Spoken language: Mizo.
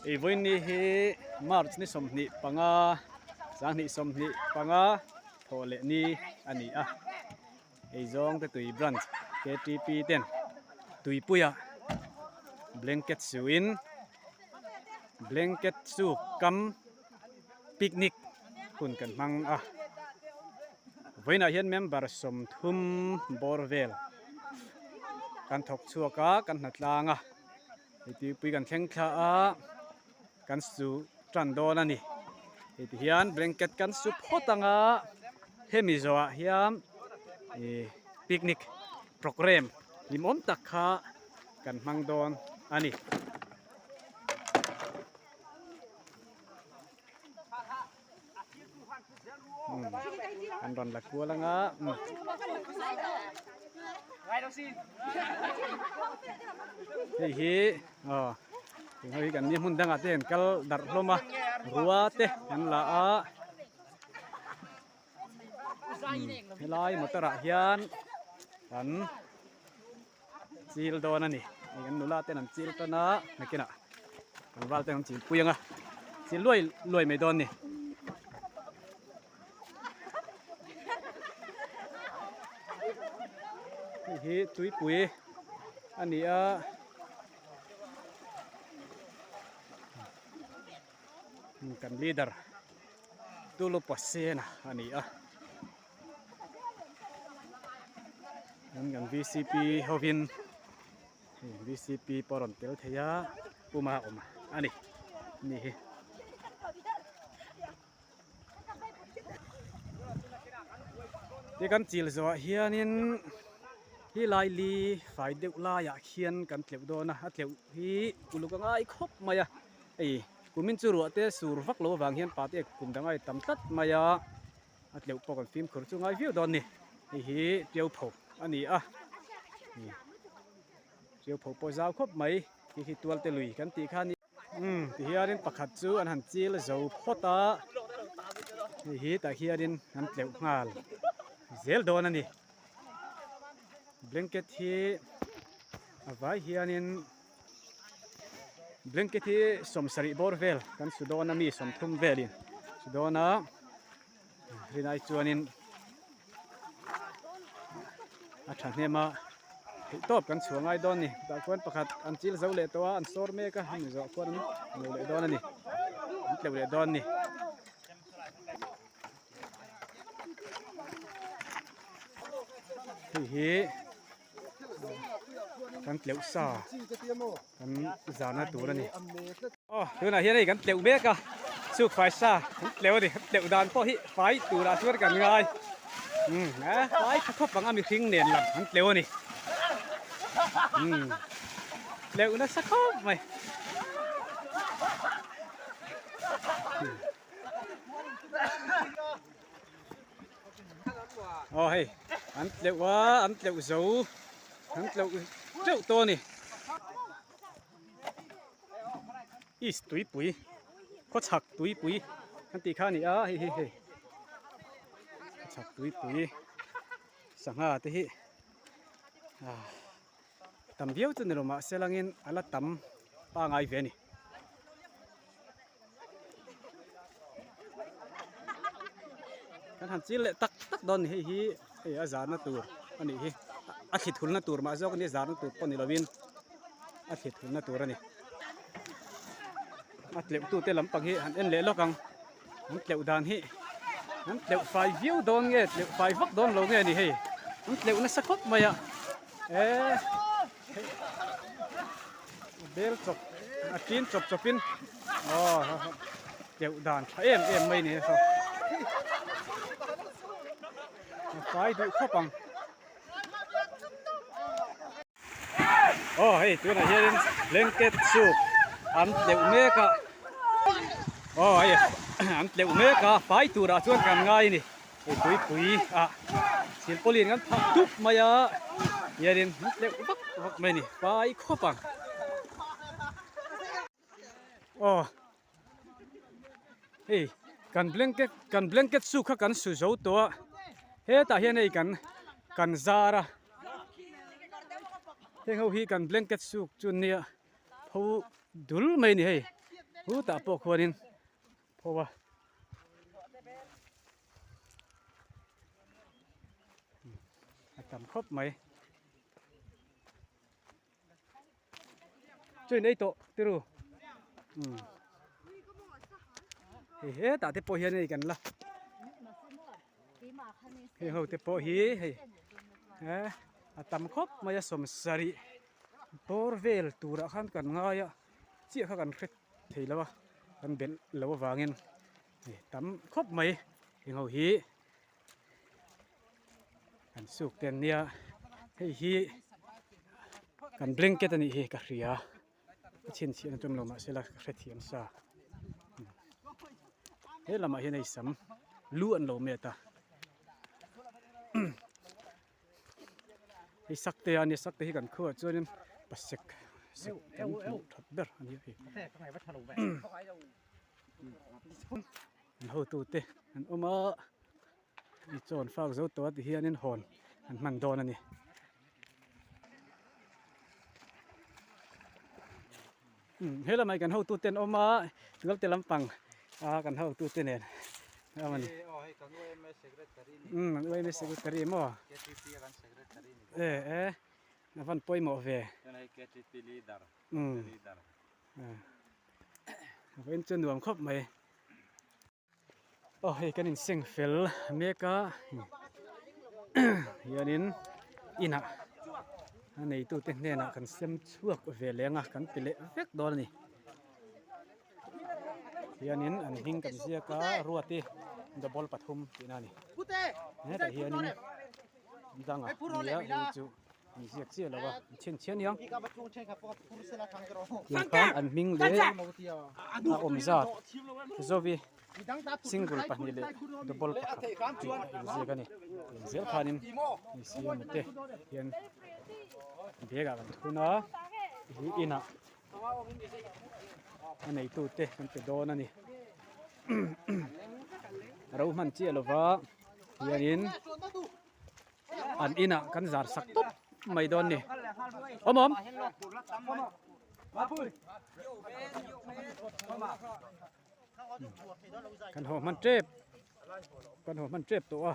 Ei vawiin ni hi March ni 25 2025 thawh leh ni a ni a. Eizawng te tui branch KTP ten tuipuia blanket suin blanket chu kam picnic hun kan hmang a. Vawiinah hian member 30 bawr vel kan thawk chhuak a, kan hnatlang a, hei tuipui kan thleng thla a, kan su tan dawn a ni. Hei ti hian blanket kan su phawt ang a, hemi zawhah hian ih picnic program hlimawm tak kha kan hmang dawn a ni. An rawn la kual ang a hei hi aw hei hi kan ni hmun dangah te an kal darh hlawm a rua te an la a helai motor ah hian an chil dawn a ni hei kan nula ten an chil tan a nakinah tlangval ten an chil pui ang a chil luai luai mai dawn a ni. Hei hi tuipui a ni a kan leader Tulupa Sena a ni a. Kan kan VCP hovin hei VCP pawh a rawn tel thei a puma a awm a ni ni hi. Ti kan chil zawhah hianin hi lai li fai deuh laiah khian kan tleuh dawn a a tleuh hi uluk a ngai khawp mai a hei kumin chu ruah te sur vak lo avang hian pate kum dang a tam tlat mai a. A tleuh pawh kan fimkhur chu ngai viau dawn a ni hei hi tiau pho a ni a tiau pho pawh zau khawp mai hei hi tual te lui kan tih kha a ni umm ti hianin pakhat chu an han chil zo phawt a hei hi tah hianin an tleuh nghal zel dawn a ni blanket hi a vai hianin blanket hi 70 bawr vel kan su dawn a mi 30 velin su dawn a rinai chuanin a thahnem a theih tawp kan chhuah ngai dawn a ni tah khuan pakhat an chil zo leh tawh a an sawr mek a hemi zawh khuan an lo leh dawn a ni an tleuh leh dawn a ni. Hei hi kan tleuh sa kan zana tur a ni aw tunah hian hei kan tleuh mek a chuk fai sa kan tleuh a ni kan tleuh dan pawh hi fai turah chuan kan ngai umm a fai tha khawp ang a mihring nen lam an tleuh a ni umm tleuh nasa khawp mai. Aw hei an tleuh a an tleuh zo an tleuh teuh tawh a ni east tuipui khawchhak tuipui an tih kha a ni a hei hi hei khawchhak tuipui sangha te hi ah tam viau chu ni lo mahse langin a la tam pangai ve a ni. Kan han chil leh tak tak dawn hei hi hei a zarna tur a nih hi a thli thulna tur mah zawk a ni zarna tur pawh ni lovin a thli thulna tur a ni a tleuh tute lampang hi han en leh lawk ang an tleuh dan hi an tleuh fai viau dawn nge tleuh fai vak dawn lo nge a ni hei an tleuh nasa khawp mai a eee. Bel chawp a tin chawp chawpin aw tleuh dan tha em em mai ni saw a fai duh khawp ang aw hei tunah hianin blanket soup an tleuh mek a aw hei an tleuh mek a fai turah chuan kan ngai a ni. Hei tuipui ah silpawlin kan phah tup mai a hianin an tleuh vak vak mai a ni pai khawp ang aw hei kan blanket kan blanket su kha kan su zo tawh a hetah hian hei kan kan zar a heng ho hi kan blanket suk chu nia pho dul mai a ni hei. Hutah pawh khuanin pho a. A tam khawp mai. Chuin ei tawh tiru. Umm. Hei hetah te pawh hian hei kan la. Hei ho te pawh hi hei eh a tam khawp mai a sawmsarih bawr vel turah khan kan ngai a chiah kha kan hre thei lo a kan belh loh avangin hei tam khawp mai heng ho hi kan suk te an nia hei hi kan blanket a nih hi ka hria a chhinchhiah na tum lo mahse la ka hrethiam sa he lamah hian hei sam lu an lo met a hei sak te a nia sak te hi kan khuaah chuanin pasek sek kan hmuh that ber a nia hei an hotute an awm a hei chaw an fak zo tawh a ti hianin hawn an hman dawn a ni. He lamah kan hotute an awm a tualte lampang a kan hotute nen a awm a ni. Umm an yma secretary maw e e a van pawimawh ve. Umm. Vawiin chu nuam khawp mai. Aw hei kan inseng fel mek a hianin inah a neitute hnenah kan sem chhuak ve leng a kan ti leh vek dawn a ni. Hianin an hming kan ziak a Ruati double pathum tihna a ni. Hetah hianin danga nia hei chu. An ziak chiah lo a, an chhin chhiah aniang. Tiang khan an hming leh a awm zat Zovi single pahnih leh double pakhat tih a inziak a ni. Tiang zel khanin hei siam te hian bag ah kan thun a, hi inah a neitute kan pe dawn a ni. A ro hman chiah lo va hianin. An inah kan zar sak tawp mai dawn ni. Awm awm. Kan haw hman tep. Kan haw hman tep tawh a.